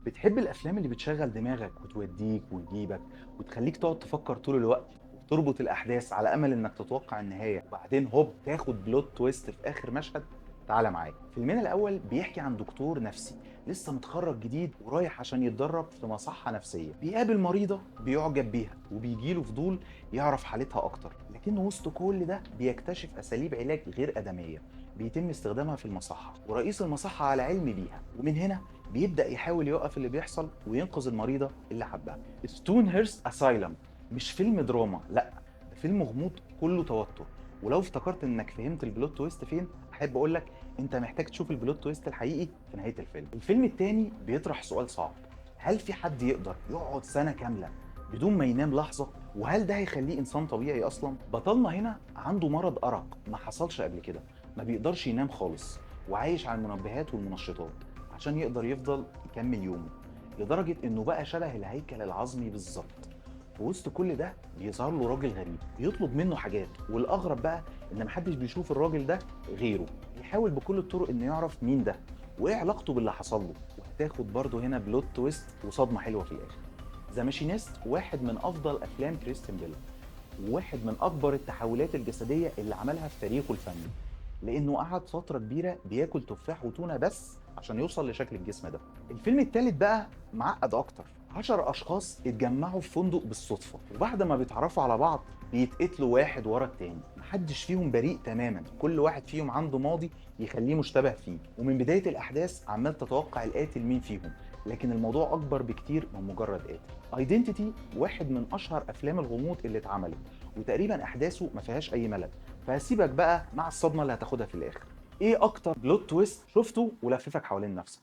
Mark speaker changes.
Speaker 1: بتحب الافلام اللي بتشغل دماغك وتوديك وتجيبك وتخليك تقعد تفكر طول الوقت وتربط الاحداث على امل انك تتوقع النهايه، وبعدين هوب تاخد plot twist في اخر مشهد؟ تعالى معايا. فيلمنا الاول بيحكي عن دكتور نفسي لسه متخرج جديد ورايح عشان يتدرب في مصحة نفسية. بيقابل مريضة بيعجب بيها وبيجيله فضول يعرف حالتها أكتر، لكنه وسط كل ده بيكتشف أساليب علاج غير آدمية بيتم استخدامها في المصحة، ورئيس المصحة على علم بيها، ومن هنا بيبدأ يحاول يوقف اللي بيحصل وينقذ المريضة اللي حبها. Stonehearst Asylum مش فيلم دراما، لا، ده فيلم غموض كله توتر. ولو افتكرت انك فهمت ال plot twist فين، احب اقول لك انت محتاج تشوف ال plot twist الحقيقي في نهاية الفيلم. الفيلم التاني بيطرح سؤال صعب: هل في حد يقدر يقعد سنة كاملة بدون ما ينام لحظه؟ وهل ده هيخليه انسان طبيعي اصلا؟ بطلنا هنا عنده مرض ارق ما حصلش قبل كده، ما بيقدرش ينام خالص وعايش على المنبهات والمنشطات عشان يقدر يفضل يكمل يومه، لدرجة انه بقى شبه الهيكل العظمي بالظبط. في وسط كل ده بيظهر له راجل غريب بيطلب منه حاجات، والاغرب بقى ان محدش بيشوف الراجل ده غيره. بيحاول بكل الطرق انه يعرف مين ده وايه علاقته باللي حصل له، وهتاخد برضه هنا plot twist وصدمة حلوة في الاخر. The Machinist واحد من افضل افلام كريستيان بيل، وواحد من اكبر التحولات الجسدية اللي عملها في تاريخه الفني، لانه قعد فترة كبيرة بياكل تفاح وتونه بس عشان يوصل لشكل الجسم ده. الفيلم الثالث بقى معقد اكتر. 10 اشخاص اتجمعوا في فندق بالصدفه، وبعد ما بيتعرفوا على بعض بيتقتلوا واحد ورا التاني. محدش فيهم بريء تماما، كل واحد فيهم عنده ماضي يخليه مشتبه فيه، ومن بداية الاحداث عمال تتوقع القاتل مين فيهم، لكن الموضوع اكبر بكتير من مجرد قاتل. Identity واحد من اشهر افلام الغموض اللي اتعملت، وتقريبا احداثه ما فيهاش اي ملل، فهسيبك بقى مع الصدمة اللي هتاخدها في الاخر. ايه اكتر plot twist شفته ولففك حوالين نفسك؟